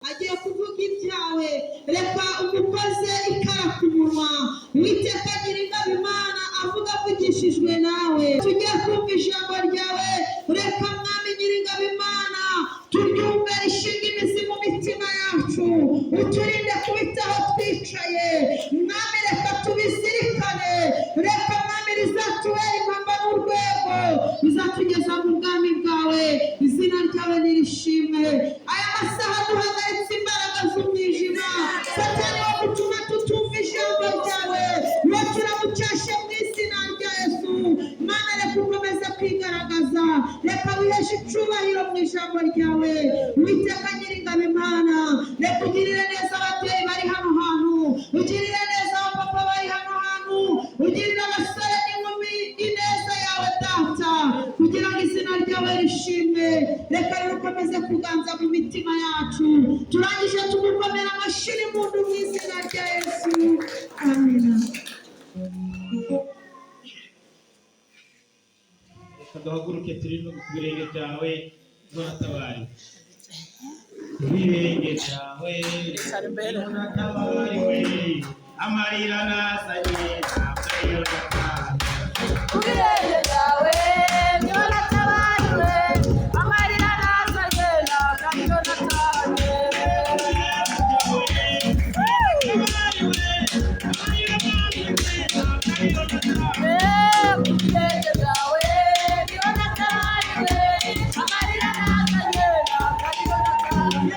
Agiye kuvuga ibyawe. Reka umukoze ikara ku munwa. Uwiteka Nyiringabo Imana, avuga avugishijwe nawe. Tugiye kumva ijambo ryawe. Reka, Mwami Nyiringabo Imana, turyumve rishinga imizi mu mitima yacu. Uturinde kubitaho twicaye. Mwami, reka tubizirikane. Reka, Mwami, rizatubera impamba n'urwego bizatugeza mu bwami bwawe. Izina ryawe nirishimwe. Aya masaha duhagaritse imbaraga z'umwijima, Satani wo gutuma tutumva ijambo ryawe. Uwo turamucyashye mu izina rya Yesu. Mana, reka ukomeze kwigaragaza, reka wiheshe icyubahiro mu ijambo ryawe. Uwiteka Nyiringabo Imana, reka ugirire neza ababyeyi bari hano hantu, ugirire neza abapapa bari hano hantu, ugirire abasore n'inkumi ineza yawe, Data, kugira ngo izina ryawe rishimwe. Reka rero ukomeze kuganza mu mitima yacu. Turangije tugukomera amashyi n'impundu mu izina rya Yesu. Amina. Reka duhaguruke turi ku birenge byawe niho natabariwe, ku birenge byawe niho natabariwe. Amarira nazanye ntabwo ariyo natanga. Ku birenge byawe niho natabariwe, amarira nazanye ntabwo ariyo natanye. Ku birenge byawe niho natabariwe, amarira nazanye ntabwo ariyo natanye. Ku birenge byawe niho natabariwe, amarira nazanye ntabwo ariyo natanye.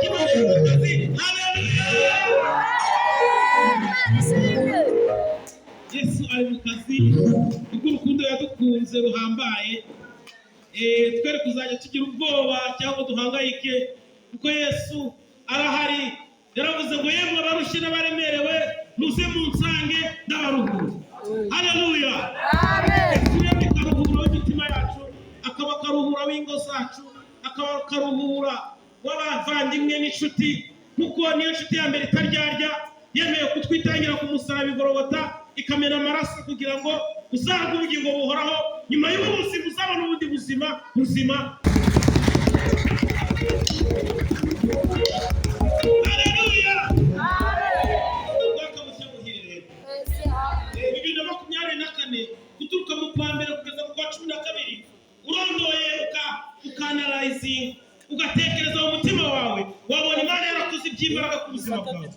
Imana ishimwe. Yesu ari mu kazi kuko urukundo yadukunze ruhambaye. Twere kuzajya tugira ubwoba cyangwa duhangayike, kuko Yesu arahari. Yaravuze ngo: "Yemwe abarushye n'abaremerewe, muze munsange ndabaruhura." Haleluya! Amen. Yesu ni karuhura w'imitima yacu, akaba karuhura w'ingo zacu, akaba karuhura w'abavandimwe n'inshuti, kuko niyo nshuti ya mbere itaryarya, yemeye kutwitangira ku musaraba igorogota, ikamena amaraso kugira ngo uzahabwe ubugingo buhoraho. Nyuma y'ubu buzima uzabona ubundi buzima buzima. Haleluya! Umwaka mushya muhire rero. 2024, guturuka mu kwa mbere kugeza mu kwa 12, urondoye ukanarayizinga, ugatekereza mu mutima wawe, wabona Imana yarakoze iby'imbaraga ku buzima bwawe.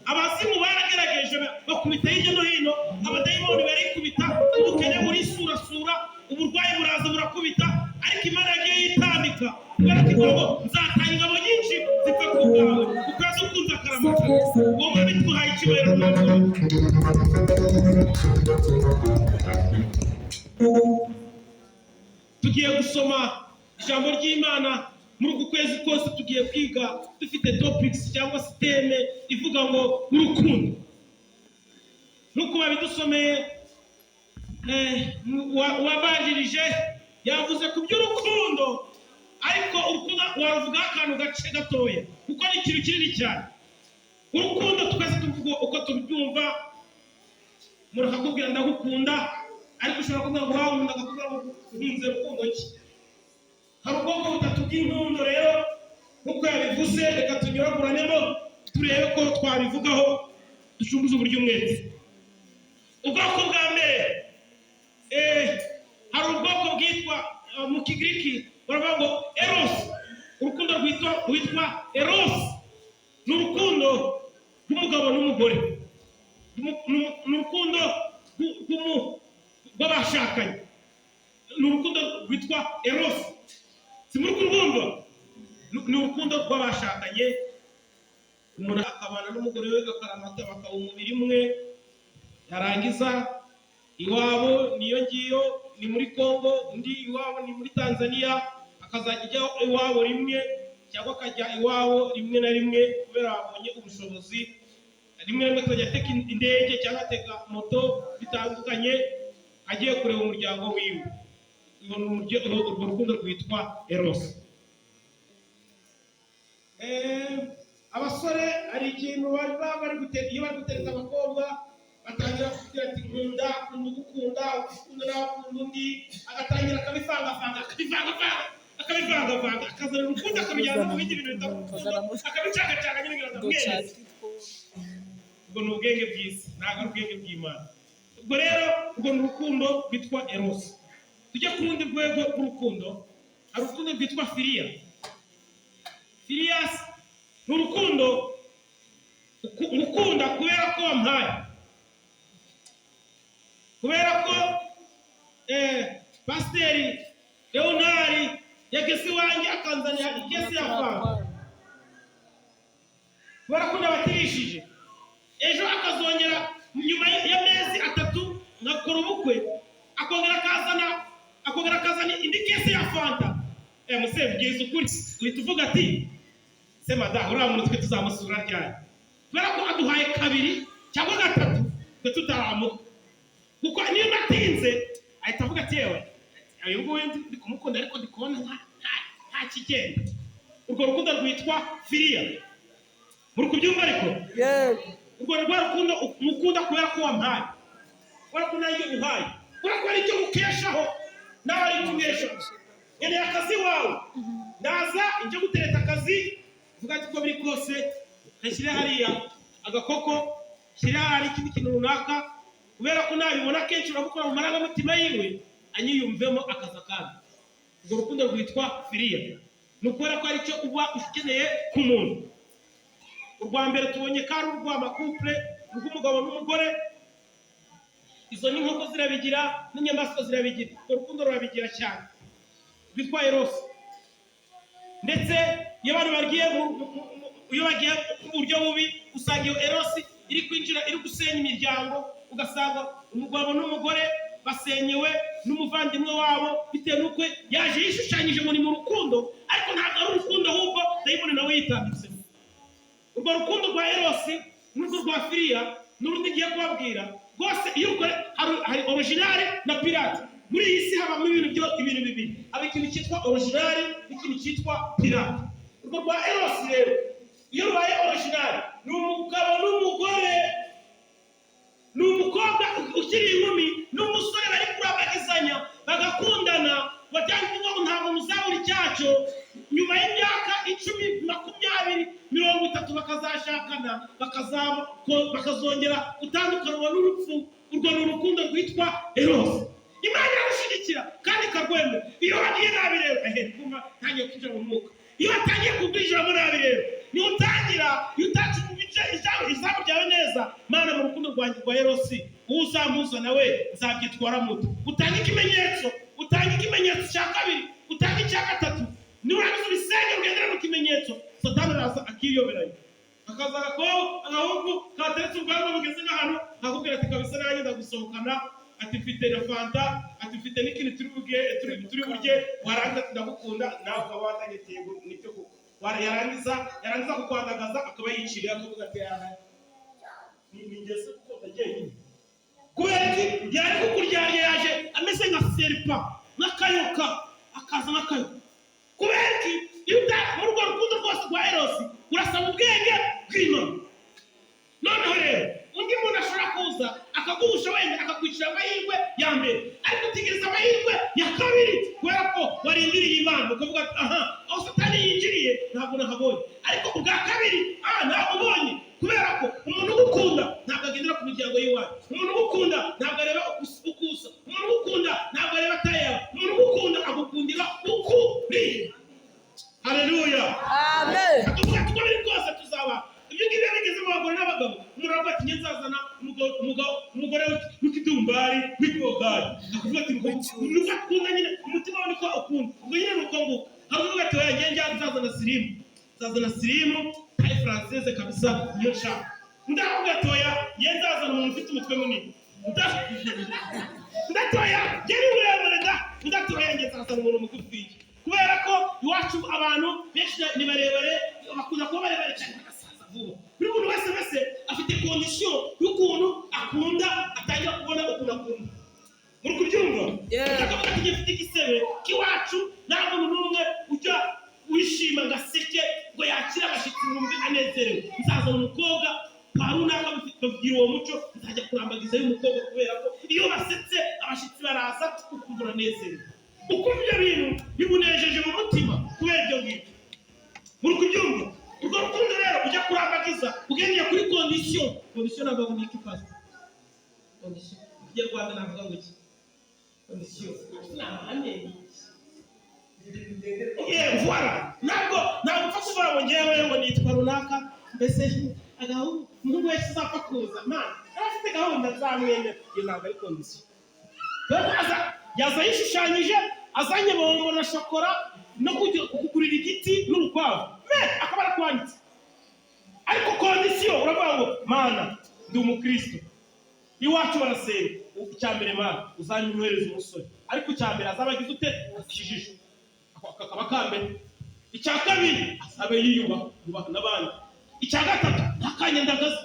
Abazimu baragerageje bakubita hirya no hino, abadayimoni barikubita, ubukene burisurasura, uburwayi buraza burakubita, ariko Imana yagiye yitambika kubera ko ivuga ngo: "Nzatanga ingabo nyinshi zipfa ku bwawe," kuko yadukunze akaramata. Uwo Mwami twahaye icyubahiro n'amahoro. Tugiye gusoma ijambo ry'Imana. Muri uku kwezi kose tugiye kwiga dufite topics cyangwa se thème ivuga ngo urukundo. Nk'uko babidusomeye, uwabanjirije yavuze ku by'urukundo, ariko urukundo waruvugaho akantu gace gatoya kuko ni ikintu kinini cyane. Urukundo twese tuvuga uko tubyumva. Umuntu akakubwira "Ndagukunda," ariko ushobora kuvuga ngo "Urankunda," akakubwira ngo "Nkunze rukundo ki?" Hari ubwoko butatu bw'inkundo rero nk'uko yabivuze. Reka tunyuraguranemo turebe ko twabivugaho, ducunguze uburyo umwete. Ubwoko bwa mbere, hari ubwoko bwitwa, mu Kigiriki baravuga ngo eros. Urukundo rwitwa eros ni urukundo rw'umugabo n'umugore, ni urukundo rw'abashakanye, ni urukundo rwitwa eros. Si muri kurwumva? Ni urukundo rw'abashakanye. Umuntu akabana n'umugore we akaramata, bakaba umubiri umwe, yarangiza iwabo niyo ngiyo ni muri Congo, undi iwabo ni muri Tanzania, akazajya ajya iwabo rimwe cyangwa akajya iwabo rimwe na rimwe kubera babonye ubushobozi, rimwe na rimwe akazajya atega indege cyangwa atega moto bitandukanye agiye kureba umuryango wiwe. Urwo rukundo rwitwa eros. Abasore hari ikintu bari baba bari gute, iyo bari gutereta abakobwa batangira kugira ati: "Nkunda, nkunda ugukunda, ukunda nawe akunda undi," agatangira akabivangavanga, akabivangavanga, akabivangavanga, akazana urukundo akabijyana no mu bindi bintu bitari urukundo, akabicangacanga nyine kugira ngo amwereze. Ubwo ni ubwenge bwiza, ntabwo ari ubwenge bw'Imana. Ubwo rero urwo ni urukundo rwitwa eros. Tujye ku rundi rwego rw'urukundo. Hari urukundo rwitwa philia. Philia ni urukundo ngukunda kubera ko wampaye, kubera ko Pasiteri Leonari yageze iwanjye akanzanira ikesi ya fanta, kubera ko nabatirishije, ejo akazongera nyuma y'amezi 3 nkakora ubukwe, akongera akazana indi kesi ya fanta. Muse bwiza ukuri, uhita uvuga ati: "Se madamu, uriya muntu twe tuzamusura ryari?" Kubera ko aduhaye kabiri cyangwa gatatu twe tutaramuka, kuko niyo natinze ahita avuga ati: "Yewe, uyu nguyu ndi kumukunda, ariko ndi kubona nta kigenda." Urwo rukundo rwitwa philia. Muri kubyumva ariko? Yego. Urwo rwa rukundo mukunda kubera ko wampaye, kubera ko nanjye uhaye, kubera ko hari icyo mukeshaho nawe ari icyo umeshaho. Nkeneye akazi wawe, ndaza njye gutereta akazi, vuga ati: "Uko biri kose nshyire hariya agakoko, shyire hariya ikindi kintu runaka," kubera ko nabibona kenshi urabukora mu marangamutima yiwe anyiyumvemo akazi akandi. Urwo rukundo rwitwa philia, ni ukubera ko hari icyo uba ukeneye ku muntu. Urwa mbere tubonye ko ari urw'ama couple, urw'umugabo n'umugore. Izo ni inkoko zirabigira n'inyamaswa zirabigira, urwo rukundo rurabigira cyane, rwitwa eros. Ndetse iyo abantu bagiye iyo bagiye mu buryo bubi, usanga iyo eros iri kwinjira, iri gusenya imiryango, ugasanga umugabo n'umugore basenyewe n'umuvandimwe wabo bitewe n'uko yaje yishushanyije ngo ni mu rukundo, ariko ntabwo ari urukundo, ahubwo dayimoni nawe yitambitsemo. Urwo rukundo rwa eros n'urwo rwa philia n'urundi ngiye kubabwira rwose, iyo ukore hari original na pirate. Muri iyi si habamo ibintu byo ibintu bibiri: haba ikintu cyitwa original n'ikintu cyitwa pirate. Urwo rwa eros rero, iyo rubaye original, ni umugabo n'umugore, ni umukobwa ukiri inkumi n'umusore bari kurabagizanya, bagakundana, bajyana ngo nta muntu uzabura icyacyo. Nyuma y'imyaka 10, 20, 30 bakazashakana, bakazongera gutandukanwa n'urupfu. Urwo ni urukundo rwitwa eros. Imana irarushyigikira kandi ikarwemera. Iyo wagiye nabi rero, ehe, kumva ntangiye kwinjira mu mwuka, iyo watangiye kubwinjiramo nabi rero, niyo utangira, iyo utacungije izamu ryawe neza, "Mana, mu rukundo rwanjye rwa eros, uwo uzamuza nawe nzabyitwara muto," utange ikimenyetso, utange ikimenyetso cya kabiri, utange icya gatatu, nurangiza ubisenge, ugendere mu kimenyetso, Satani araza akiyoberanya, akaza agakobwa, agahungu kateretse ubwanwa bugeze nk'ahantu, akakubwira ati: "Kabisa nanjye ndagusohokana," ati: "Mfite na fanta," ati: "Mfite n'ikintu turi burye." Warangiza ati: "Ndagukunda," nawe ukaba watangiye ati: "Yego, nibyo koko." Yarangiza kukwandagaza, akaba yiciriye, akavuga ati: "Aha ni ingeso kuko njyenyine." Kubera iki? Yari kukuryarya, yaje ameze nka serpent, nk'akayoka, akaza nk'akayoka. Kubera iki? Iyo muri urwo rukundo rwose rwa eros, urasaba ubwenge bw'Imana. Noneho rero undi muntu ashobora kuza akaguhusha, wenda akakwicira amahirwe ya mbere, ariko utegereza amahirwe ya kabiri kubera ko warindiriye Imana, ukavuga ati: "Aha aho Satani yinjiriye ntabwo nahabonye, ariko ubwa kabiri aha ntabwo ubonye." Kubera ko umuntu ugukunda ntabwo agendera ku miryango y'iwanyu, umuntu ugukunda ntabwo areba uko usa, umuntu ugukunda ntabwo areba taille yawe, umuntu ugukunda agukundira ukuri. Haleluya! Amen. Tuvuga tuko biri kose tuzaba. Ibyo ngibyo bigeze mu bagore n'abagabo, umuntu aravuga ati: "Njye nzazana umugore w'ikidumbari, w'ikibogari." Akavuga ati: "Niko akunda nyine, umutima we niko ukunda." Ubwo nyine ni uko nguko. Akavuga ati: "Oya, njye nzazana slim, nzazana slim." Taille française kabisa niyo nshaka. Undi akakubwira ati: "Oya, njye nzazana umuntu ufite umutwe munini." Undi ati: "Oya, njye ni muremure da." Undi ati: "Oya, njye nzazana umuntu mugufiya, kubera ko iwacu abantu benshi ni barebare, bakunda kuba barebare cyane bagasaza vuba." Buri muntu wese wese afite condition y'ukuntu akunda, atangira kubona ukuntu akunda. Muri kubyumva? Yeah. Akavuga ati: "Njye mfite igisebe k'iwacu, nta muntu n'umwe ujya wishima ngo aseke, ngo yakire abashyitsi wumve anezerewe. Nzazana umukobwa kwa runaka bagira uwo muco, nzajya kurambagizayo umukobwa, kubera ko iyo basetse abashyitsi baraza, ukumva uranezerewe, ukumva ibyo bintu bimunejeje mu mutima kubera ibyo ngibyo." Muri kubyumva? Urwo rukundo rero ujya kurambagiza ugendeye kuri condition. Condition navuga ngo ni iki, pastor? Condition mu Kinyarwanda navuga ngo iki? Condition ni amahame. Yeah, voilà. Ntabwo upfa kuvuga ngo ngewe ngo nitwa runaka, mbese agahungu, umuhungu wese uzapfa kuza, man, aba afite gahunda, nzamwemera. Iyo ntabwo ari condition. Dore ko aza yaza yishushanyije, azanye bombo na shokora no kujya kukugurira igiti n'urukwavu, me akaba arakwanditse. Ariko condition uravuga ngo: "Mana, ndi umukristo, iwacu barasenga. Icya mbere, Mana, uzanyohereza umusore, ariko icya mbere azaba agize ute? Akijijwe." Ako kakaba kambere. Icya kabiri, azabe yiyubaha, yubaha n'abandi. Icya gatatu, ntakanyandagaza.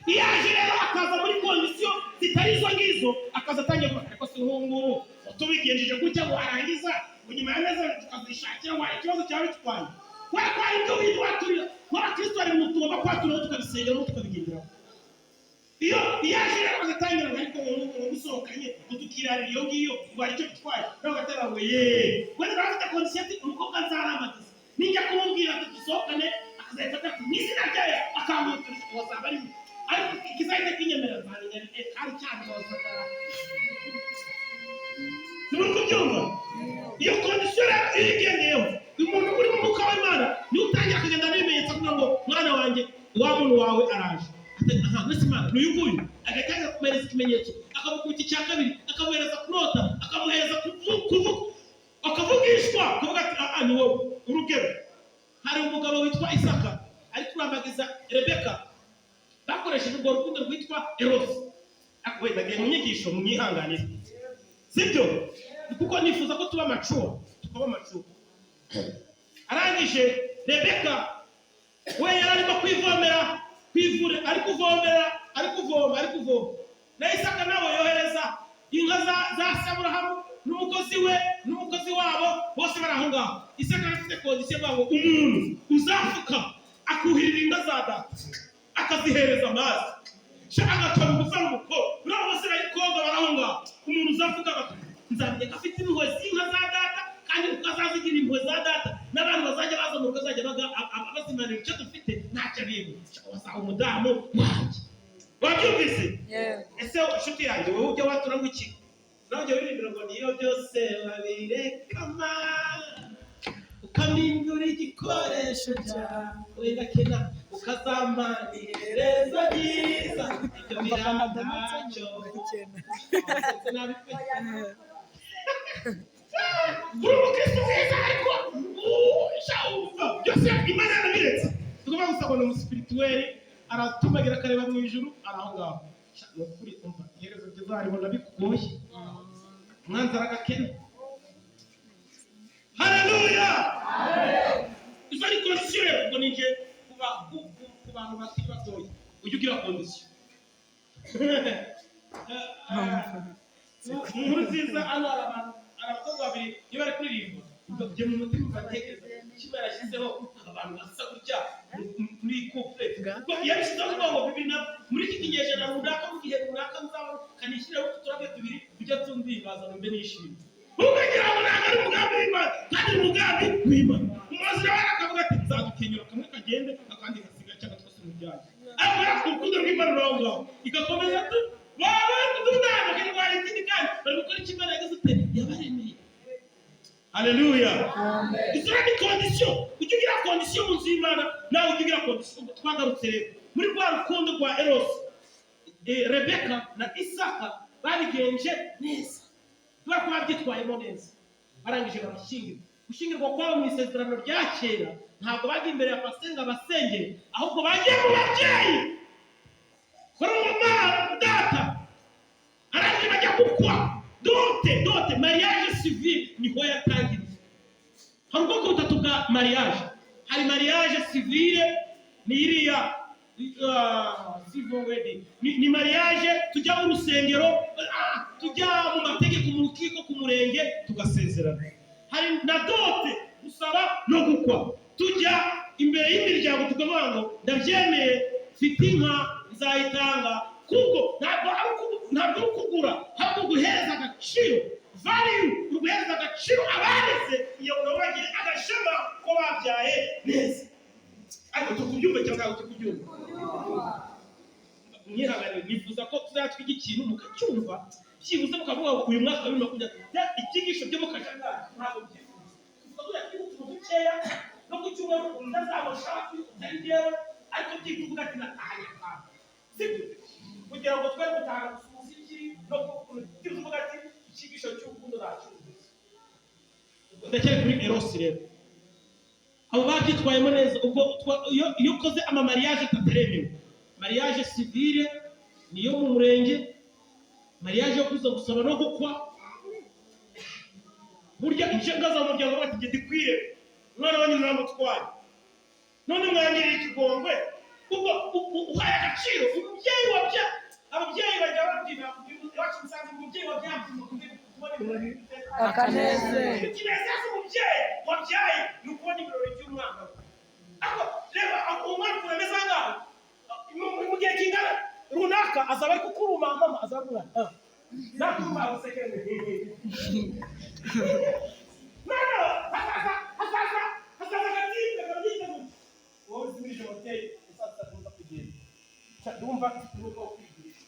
Iyo aje rero akaza muri condition zitari izo ngizo, akaza atangiye kuvuga: "Ariko si nk'ubu ngubu tubigenjeje gutya, ngo warangiza ngo nyuma y'amezi abiri tukazishakira, ngo hari ikibazo cyaba bitwaye?" Kubera ko hari ibyo bintu waturira nk'abakristo, hari ibintu tugomba kwaturiraho, tukabisengeraho, tukabigenderaho. Iyo aje rero bagatangira ngo: "Ariko ngo musohokanye, ngo tukirarira iyo ngiyo, ngo hari icyo bitwaye?" Nawe ugatera ngo: "Yeee." Wenda nawe afite condition ati: "Umukobwa nzarambagiza, ninjya kumubwira ati dusohokane, akazahita ati mu izina ryayo, akambutura, wazaba ari we. Ariko ikizahita kinyemera nzamenya kandi cyandozaga." Muri kubyumva? Iyo condition rero iyo igendeyeho, umuntu uri mu mwuka w'Imana niwe utangira akagenda n'ibimenyetso, kugira ngo: "Mwana wanjye, wa muntu wawe araje." Ati: "Aha, nese Imana, ni uyu nguyu?" Agatangira kumuhereza ikimenyetso, akamukubita icya kabiri, akamuhereza kurota, akamuhereza kuvuga, akavugishwa, kuvuga ati: "Aha ni wowe." Urugero, hari umugabo witwa Isaka ari kurambagiza Rebeka, bakoresheje urwo rukundo rwitwa erosi. Ariko wenda ngiye mu nyigisho, mumwihanganire, sibyo? Kuko nifuza ko tuba mature, tukaba mature. Arangije, Rebeka we yari arimo kwivomera kwivure, ari kuvomera, ari kuvoma, ari kuvoma. Na Isaka nawe yohereza inka za Aburahamu n'umukozi we n'umukozi wabo, bose bari aho ngaho. Isaka afite condition avuga ngo: "Umuntu uzafuka akuhirira inka za data, akazihereza amazi, sha, agaca bugufi, ari umukobwa, uriya bose bari koga, bari aho ngaho, umuntu uzafuka nzamenya ko afite impuhwe z'inka za data, kandi uko azazigira impuhwe za data, n'abantu bazajya baza mu rugo bazajya bazimanira icyo dufite, ntacyo bintu wasanga umudamu wanjye." Wabyumvise? Yeah. Ese inshuti yanjye, wowe ujya watura ngo iki? Nawe ujya wiririmbira ngo: "Niyo byose wabirekama, ukamindura igikoresho cyawe, gakena ukazampa iherezo ryiza, ibyo birantacyo." Wasetse nabi pe. Uri umukristo mwiza, ariko wumva byose Imana yarabiretse. Tugomba gusa ngo ni umuspirituel, aratumagira, akareba mu ijuru, ari aho ngaho. Sha, ni ukuri, umva, iherezo ryiza bikugoye, umwanzi aragakena. Haleluya! Izo ni condition rero. Ubwo ninjye ku bantu bakiri batoya, ujye ugira condition. Mu nkuru nziza hano hari abantu, hari abakobwa babiri, iyo bari kuririmba njye mu mutima batekereza kimwe: yarashyizeho aba bantu basa gutya muri couple, kuko yabishyizeho kuvuga ngo bibiri na muri iki kinyejana runaka, mu gihe runaka, nzaba kanishyiraho utu turabyo tubiri tujya tundimbaza, numve nishimye. Ukagira ngo ntabwo ari umugambi w'Imana, kandi ni umugambi w'Imana. Umuyobozi nawe akavuga ati: "Nzadukenyura, kamwe kagende, akandi gasigaye, cyangwa twose mu byanyu." Ariko urukundo rw'Imana ruri aho ngaho, igakomeza tu baba bari kudundana, bakirwara ikindi, kandi bari gukora icyo Imana yagize ute? Yabaremeye. Haleluya! Izo ni condition. Ujya ugira condition mu nzu y'Imana, nawe ujya ugira condition. Twagarutse rero muri rwa rukundo rwa erosi. Rebeka na Isaka babigenje neza kubera ko babyitwayemo neza, barangije barashyingirwa. Gushyingirwa kwabo mu isezerano rya kera, ntabwo bagiye imbere ya pasiteri ngo abasengere, ahubwo bagiye mu babyeyi kuri mama, data, arangije bajya gukwa. Dot, mariage civil niho yatangiriye. Hari ubwoko butatu bwa mariage. Hari mariage civile, ni iriya civil wedding, ni mariage tujya mu rusengero, tujya mu mategeko, mu rukiko, ku murenge, tugasezerana. Hari na dot, gusaba no gukwa, tujya imbere y'imiryango tukavuga ngo ndabyemeye, mfite inka nzayitanga, kuko ntabwo ari ukugura, ahubwo guhereza agaciro, value, uri guhereza agaciro abareze iyo ngo bagire agashema ko babyaye neza. Ariko tukubyumva cyangwa ntabwo tukubyumva? Mwihanganire, nifuza ko tuzajya twiga ikintu mukacyumva, byibuze mukavuga ngo uyu mwaka wa 2020 icyigisho byo mu kajagari ntabwo byifuza. Tuzajya twiga utuntu dukeya no ku cyumweru utazabashaka utari njyewe, ariko byibura uvuga ati natahanye akantu, sibyo? Kugira ngo twe gutaha gusa umuziki no byibuze uvuga ati icyigisho cy'urukundo nacyumvise. Ndacyari kuri erosi. Rero abo babyitwayemo neza. Ubwo iyo ukoze amamariage atatu aremewe: mariage civile niyo mu murenge, mariage yo kuza gusaba no gukwa. Burya inshinga z'umuryango bati njye ndikwire umwana wanyu muramutwaye, none mwangirira ikigongwe. Ubwo uhaye agaciro umubyeyi wabya. Ababyeyi bajya babyina iwacu musanze, umubyeyi wabyaye kubona ibirori. Akanezero. Kinezeza umubyeyi wabyaye ni ukubona ibirori by'umwana we. Ariko reba umwana ukuntu ameze aha ngaha, mu gihe kingana runaka azaba ari kukuruma, mama azaba ari kumwana nakuruma agusekere. No, hazaza hazaza hazaza agatimba kabyita gutya, wowe uzimirije ababyeyi uzaza kuza kugenda. Ndumva mfite umwuka wo kwigisha.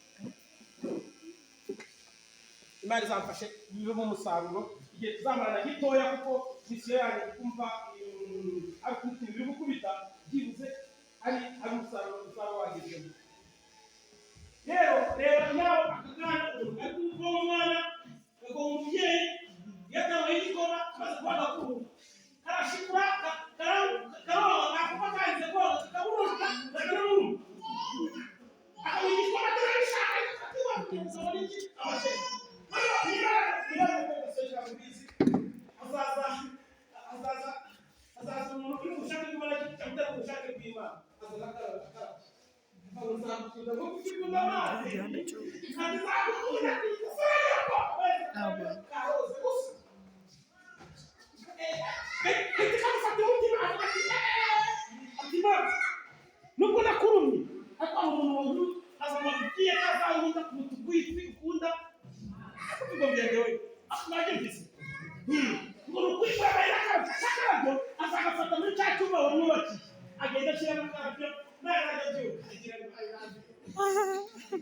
Imana izamfashe bivemo umusaruro igihe tuzamarana gitoya, kuko misiyo yanjye kumva ari ibintu biri gukubita, byibuze ari umusaruro uzaba wagezemo. Rero reba nawe aka kana umuntu ari kumva umwana akaguha umubyeyi, iyo atanyweye igikoma kamaze kuba gakuru karashikura, karoga, kakuba kagize koga kakaburusha kakanamuruma, akanywa igikoma atarabishaka, akatuba kugira iki amasheja. Niba niba hazaza hazaza hazaza umuntu uri mu bushake bw'Imana cyangwa utari mu bushake bw'Imana, azaza akaraba akaraba, nzagukunda ngo ukunda amazi, kandi nzagukunda karoze gusa. Gahita kamufata umutima, avuga ati Mana, nubwo nakurumye, ariko hari umuntu wankunda, azamubwiye ko azankunda kuruta uko ifi ukunda ubwo byegewe mwabyumvise ngo ni ukuri kwabaye akarabyo, azagafata muri cya cyuma wamwubakiye, agenda ashyiramo akarabyo, naranajya abyuka agira ngo I love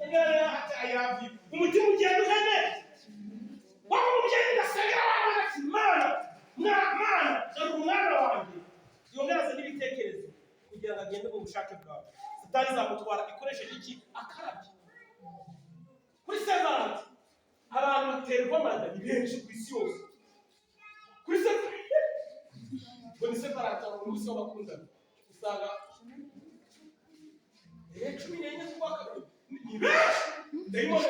you, I love you. Umutima ugenda uhene waba umubyeyi ugasengera wawe ati Mana, Mana, garura umwana wanjye, yongera azane ibitekerezo kugira ngo agende mu bushake bwawe. Satani izamutwara ikoresheje iki? Akarabyo. Kuri Saint Valentin abantu baterwa amanda ni benshi ku isi yose. Kuri Saint, ngo ni Saint Valentin, umunsi w'abakundana, usanga 14 z'ukwa kabiri ni benshi. Ndayibona.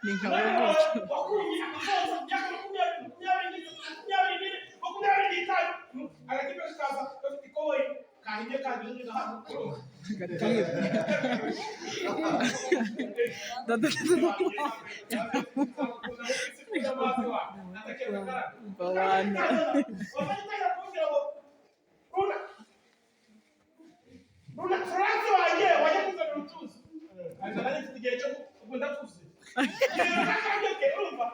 Ni nka Umwana wowe. Wawe wakurumye akakoza imyaka 20, 23, 24, 25, agakipe kaza gafite ikoboyi kahinnye kagize hano. Gatebe. Dada. Bawana. Runa Franse wanjye wajya kuzana urutuzi, azana mfite igihe cyo ubwo ndakuze urumva.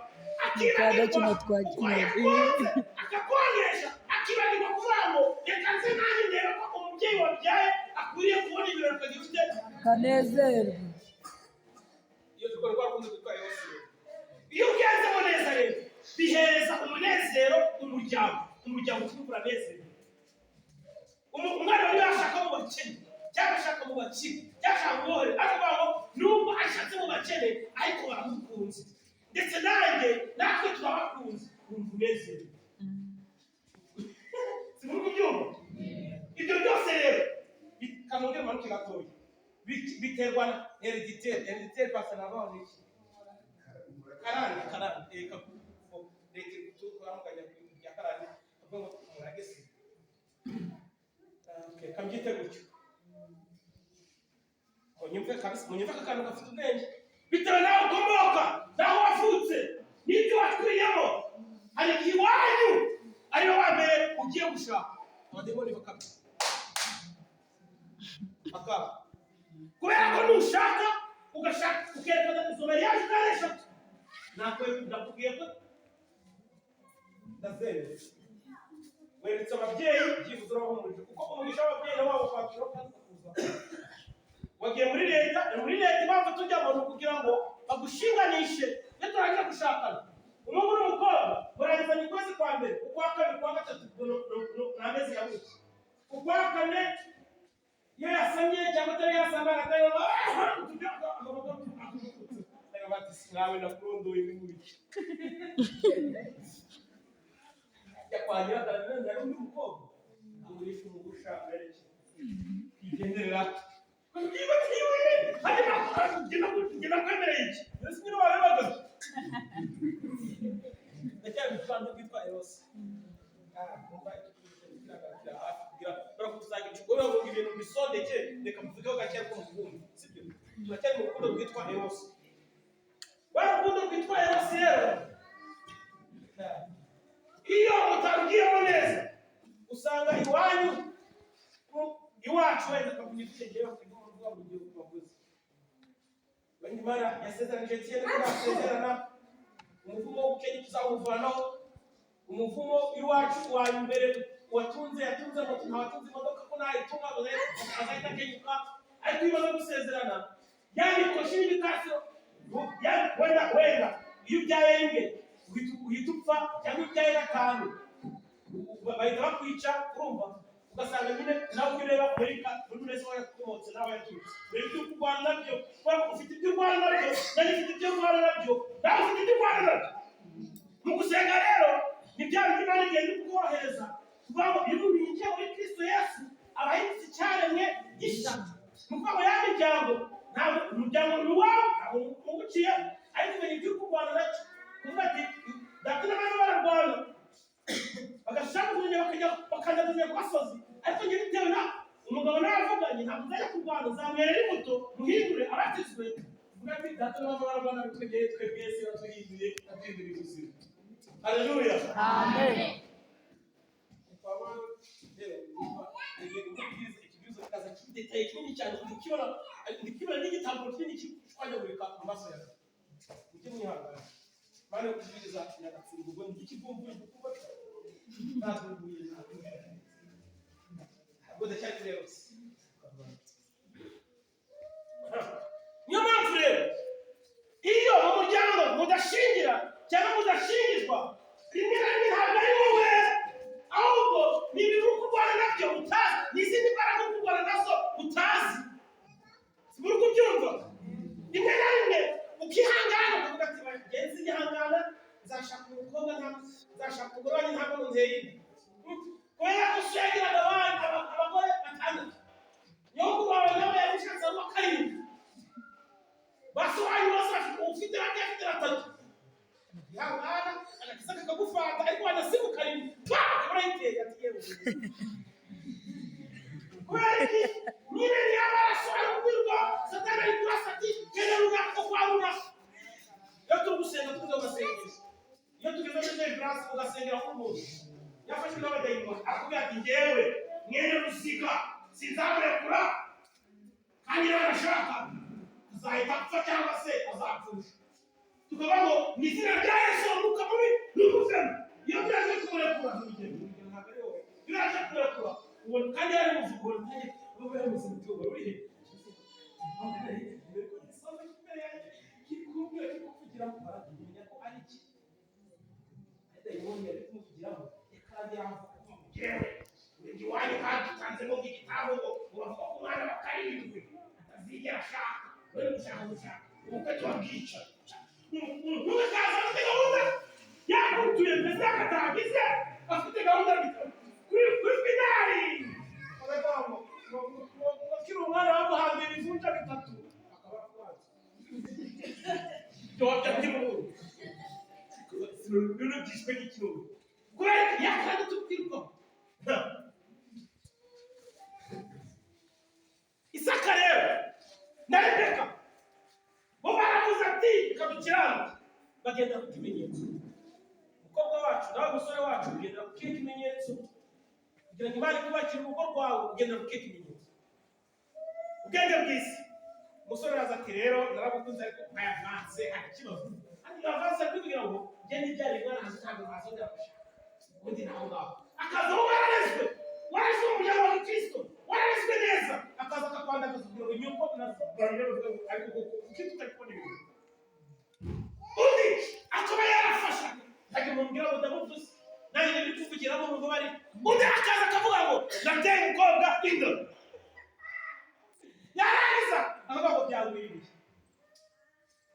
Mukada kino twakina. Akakoresha akibagirwa kuvuga ngo reka nze nanjye ndebe ko umubyeyi wabyaye akwiriye kubona ibirori ukagira ufite Kanezerwe. Iyo dukorwa rukundo twitwaye hose. Iyo ugenzemo neza rero bihereza umunezero umuryango, umuryango ukumva uranezerewe. Umwana wari yashaka mu bakene cyangwa ashaka mu bakire cyangwa ashaka mu bohere, ariko ngo nubwo ashatse mu bakene ariko baramukunze, ndetse nanjye natwe turabakunze, wumva unezerewe. Kubyumva ibyo byose rero, kanongere manuke gatoya. Biterwa na héréditaire. Héréditaire pasa na iki? Karande, karande. Leta iri kuturamuganya bya karande, avuga ngo umurage se. Okay, kambyite gutyo, munyumve kabisa, munyumve aka kantu gafite ubwenge. Bitewe n'aho ukomoka, n'aho wavutse, n'ibyo wakuriyemo. Hari igihe iwanyu ariwe wa mbere ugiye gushaka, abademoni bakaba, kubera ko nushaka, ugashaka, ukerekana izo mariage uko ari eshatu. Nakubwiye ko ndazemera. Weretse ababyeyi, byibuze urabahumurije, kuko umugisha w'ababyeyi nawe wawukwakira kandi ukakuza. Wagiye muri leta. Muri leta impamvu tujyamo ni ukugira ngo bagushinganishe. Iyo turangiza gushakana, umuhungu n'umukobwa murangizanya ukwezi kwa mbere, ukwa kabiri, ukwa gatatu, ubwo ni amezi ya buki. Ukwa kane iyo yasamye cyangwa atari yasama, atari bati: "Nawe nakurondoye n'ibiki?" Ajya kwa nyirakarame, ari undi mukobwa amurisha umugusha bereke igenderera. Hanyuma kwemereye iki? Mbese nyine wabibaga ndacyari mu rwanda rwitwa Eros. Ibintu bisondeke, reka mvugeho gake ariko mukumve, sibyo? Turacyari mu rukundo rwitwa Eros. Wa rukundo rwitwa Eros rero, iyo utarugiyemo neza, usanga iwanyu, iwacu wenda kavuga icyo bakavuga mu gihugu bavuze. Wenda Imana yasezeranije kera ko nasezerana, umuvumo w'ubukene tuzawuvanaho. Umuvumo iwacu wa mbere watunze, yatunze moto, ntawatunze imodoka, ko nayitunga azahita akenyuka. Ariko iyo umaze gusezerana, ya mikoshi n'ibikasiyo, wenda iyo ubyaye rimwe uhita upfa, cyangwa iyo ubyaye gatanu bahita bakwica. Urumva, ugasanga nyine nawe ujya ureba muri buri wese aho yakomotse n'aho yaturutse, ureba ibyo urwana nabyo. Kubera ko ufite ibyo urwana nabyo, nanjye mfite ibyo urwana nabyo, nawe ufite ibyo urwana nabyo. Mu gusenga rero ni bya bindi Imana igenda ikukorohereza, kuvuga ngo iyo umuntu yinjiye muri Kristo Yesu aba ahindutse icyaremwe gishya. Ni ukuvuga ngo ya miryango, ntabwo umuryango ni uwawe, ntabwo uwuciye, ariko umenya ibyo uri kurwana nacyo. Kuvuga ati data na mama bararwana, bagashaka bakajya bakandagazanya ku gasozi, ariko njye bitewe na umugabo naravuganye, ntabwo nzajya kurwana, nzamwerera imbuto, muhindure abatizwe. Vuga ati data na mama bararwana, ariko twebwe twebwe Yesu yatuhinduye, atuhinduriye ubuzima. Haleluya! Amen. Ikibwizo kikaza kidetaye kinini cyane, ndikibona, ndikibona n'igitambaro kinini gishwanyagurika mu maso yawe. Mujye mwihangana, Mana yo kubwiriza nyagatsinda. Ubwo ndikivumbuye kuko ntatwumbuye, ubwo ndacyari kuri yose. Niyo mpamvu rero iyo mu muryango mudashingira cyangwa mudashingirwa, rimwe na rimwe ntabwo ari wowe, ahubwo ni ibintu uri kurwana nabyo utazi, ni izindi mbaraga uri kurwana nazo utazi. Muri kubyumva? Rimwe na rimwe ukihangana, ukavuga ati: "Genzi nyihangana, nzashaka umukobwa, nzashaka umugore wanjye, ntabwo nteye inda." Kubera ko so yagiraga abana, abagore batandatu, nyogokuru wawe nawe yamushatse ari uwa karindwi, basi wanyu bose bafite, ufite bake, afite batatu. Ihangana, agakiza kakagufata, ariko wanasibuka rimwe pa, akaba arayiteye ati: "Yewe." Kubera iki? Nyine niyo amaraso ari kubwirwa, Satani ari kurasa ati: "Genda runaka ko kwa runaka." Iyo turi gusenga, tuza ugasengesha, iyo tugeze muri deliverance, ugasengera nk'umuntu yafashwe n'abadayimoni, akubwira ati: "Njyewe mwene Rusika sinzamurekura, kandi niba nashaka azahita apfa cyangwa se azapfusha." Tukavuga ngo mu izina rya Yesu, umwuka mubi ntukuvemo. Iyo byaje kumurekura, urugero, urugero ntabwo ari wowe, iyo yaje kumurekura ubona kandi yari muvuga, ubona utangiye uba yamuze umutungo uri he? Imbere yanjye kiri kumbwira, kiri kuvugiramo, baramenya ko ari iki? Dayimoni yari kumuvugiramo, ikarangira avuga ngo: "Njyewe urebye iwanyu hadutanzemo nk'igitabo ngo bavuga ko umwana wa karindwi atazigera ashaka, bari gushaka gushaka ubukwe turabwica." Ntugakaza afite gahunda yakutuye, mbese akatagize afite gahunda kuri finale. Akiri umwana bamuhambira ibivunja bitatu akaba atwaye byobya by'umuntu ibintu byishwe n'ikirundo kubera yakandi tubwirwa. Isaka rero na Rebeka bo baravuze ati reka dukiranuke, bagenda ku kimenyetso. Umukobwa wacu nawe musore wacu, ugendera ku kihe kimenyetso kugira ngo Imana ikubakire urugo rwawe? Ugendera ku kihe kimenyetso? Ubwenge bw'isi. Umusore araza ati: "Rero naragukunze, ariko nkayavanse hari ikibazo." Ati avanse kugira ngo njye nibyara umwana hanze, ntabwo nazongera gushaka ubundi. Naho ngaho akaza, uba wararezwe, wararezwe mu muryango wa Gikristo, wararezwe neza, akaza akakwandagaza kugira ngo nyoko na so ariko koko kuki tutari kubona ibintu? Undi akaba yarafasha, ntajya mubwira ngo ndamuvuze, nanjye ndi kuvugiramo mu bari. Undi akaza akavuga ngo nateye umukobwa inda, yarangiza akavuga ngo byagwiririye,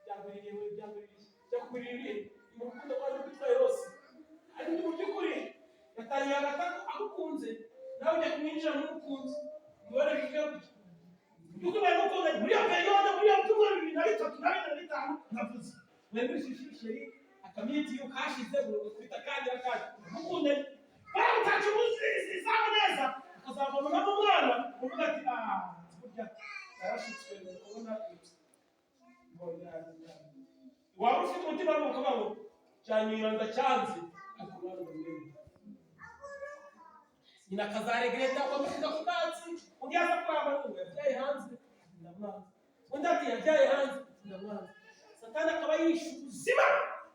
byagwiririye we, byagwiririye, byakugwiririye mu rukundo rwaje kwitwa yose. Ariko mu by'ukuri yatangiye agatako agukunze, nawe ujya kumwinjira nk'umukunzi umubare bivuga gutya. Mu by'ukuri bari gukundanye muri iyo période, muri iyo byumweru 2 na 3 na 4 na 5 navuze, mwembi chéri, akamitiyo kashize gukubita kandi akandi mukundanye, baramutaca izabo neza, akazavoma n'umwana uvuga ati: "Ah, burya narashutswe kubona." Waba ufite umutima w'ukavuga ngo cyanyura ndacyanze, ariko umwana ndamwemera. Nyina akazaregreta akamushyira ku bwatsi. Undi yaza kuramba ngo yabyaye hanze, ndamwanze. Undi ati yabyaye hanze, ndamwanze. Satani akaba yishe ubuzima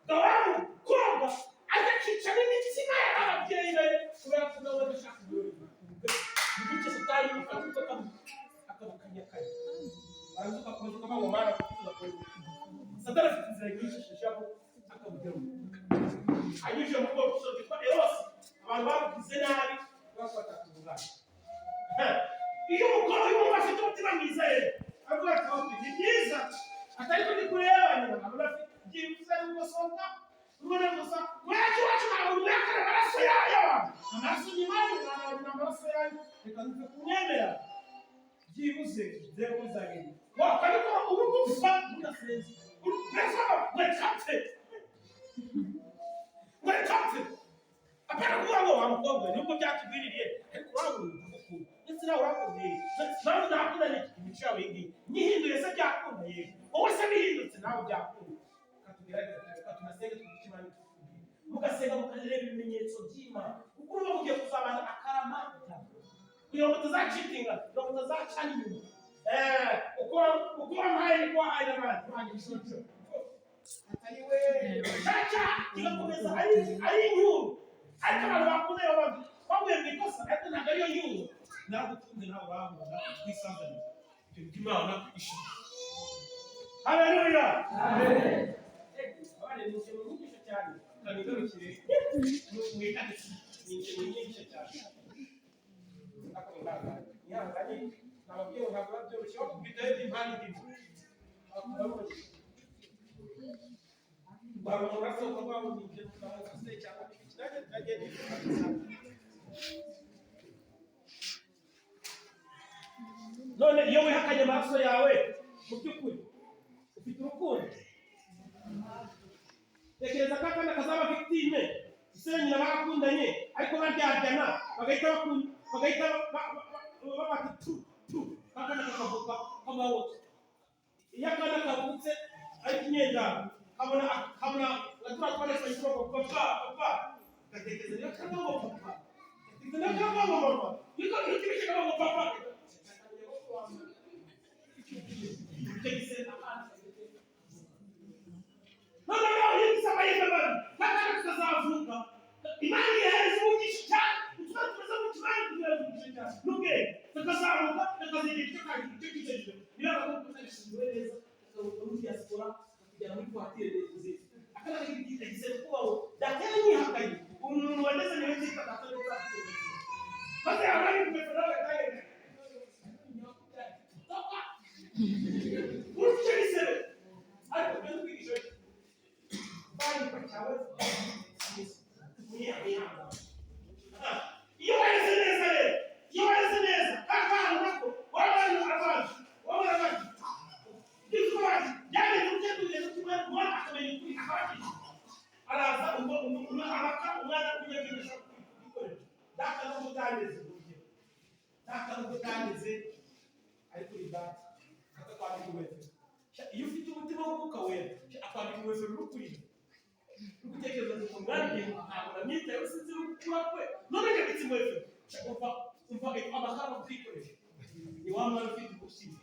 bwa wa mukobwa, agacica n'imitima y'ababyeyi be kubera ko nawe adashaka ibirori. Ni gutyo Satani imufata akamukanyakanya, warangiza ugakomeza ukavuga ngo Mana. Satani afite inzira nyinshi ashishamo akamugeramo anyujije mu bwoko bwitwa erosi. Abantu babugize nabi bafata ubugari. Iyo umukobwa yumva afite umutima mwiza rero, avuga ati: "Okay, ni byiza," atari ko ndi kureba nyina abona afite byibuze ari gusohoka ubona gusa kubera ko iwacu ntabwo wihakana amaraso y'abantu, amaraso ni mabi, ni amaraso yayo, reka nze kumwemera byibuze nzego bizagenda wakabikora uri gupfa udasenze mbese ngo reka mpfe, ngo reka mpfe. Apana kuvuga ngo wa mukobwa we, nubwo byatugwiririye ariko urabona ndagukunda, ndetse nawe urakunze, nawe ndakunda, imico yawe iyi ngiyi nyihinduye se byakunda? Yego. Wowe se bihindutse nawe byakunda? Reka tugerageze, reka tunasenge, twubahe Imana itubwira. Mugasenga, mukareba ibimenyetso by'Imana, kuko urumva mugiye kuzabana akarama kugira ngo mutazacitinga, kugira ngo mutazacana inyuma. Uko wampaye niko wahaye n'abandi wanjye ishusho atari we caca kigakomeza ari inyuru. Ariko abantu bakunda babandi baguye mu ikosa, ariko ntabwo ariyo nyuru. Naragukunze nawe urankunda, twisazanye, ibyo nibyo Imana ishaka. Haleluya! Abana ninjiye mu nyigisho cyane, kanigarukire mwikate, ninjiye mu nyigisho cyane. Ariko mwihangane, mwihangane, nababwiye ngo ntabwo biba byoroshye bakubwita impande imwe. Waba urasohoka waba ninjiye mu se cyangwa iki nanjye nanjye nifuza. None iyo wihakanye amaraso yawe, mu by'ukuri ufite urukundo? Tekereza ko akana kazaba victime, ise na nyina barakundanye ariko baryaryana, bagahita bakunda, bagahita babata tu tu, akana kakavuka kamaboko. Iyo akana kavutse ari ikinyendaro, kabona kabona gatura kubona ngo papa, papa, gatekereza niba kavuga ngo papa, gatekereza niba kavuga ngo mama. Iyo kibishe kavuga ngo papa, icyo gisebe akana. Noneho iyo gize amahirwe mabi, kakana kazavuka, Imana ihereza umugisha cyane, utuba tumeze mu Imana ihereza umugisha cyane n'ubwenge, kakazamuka kakazigira icyo kagira icyo kigejeje. Niba kakagukoresheje neza, kakavuka muri diaspora, kakujyana muri voiture nziza, akana kagira igisebe kubaho data yanyihakanye, umuntu wandeze niwe nzita data ndetse afite ubuzima, maze yamara inkweto nawe agatangira toka urufite igisebe. Ariko ugenda ukwigisha bari cyawe. Iyo wareze neza rero, iyo wareze neza, ka kana utageze, urugero, data nubwo utageze, ariko uri data, akakwambika ingofero. Sha, iyo ufite umutima w'Umwuka Wera, sha, akwambika ingofero uri gutekereza ngo umwanya ntabwo namwitayeho, sinzi no gukura kwe, none nyambitse ingofero. Sha, umva, umva amakara ukikoresha, ni wa mwana ufite ubushize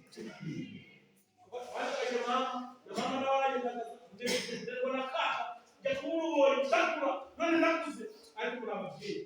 baje mama na mama n'abagendaga ndabona kaka njya kumubonye ndakura, none ndakuze, ariko muri ababyeyi.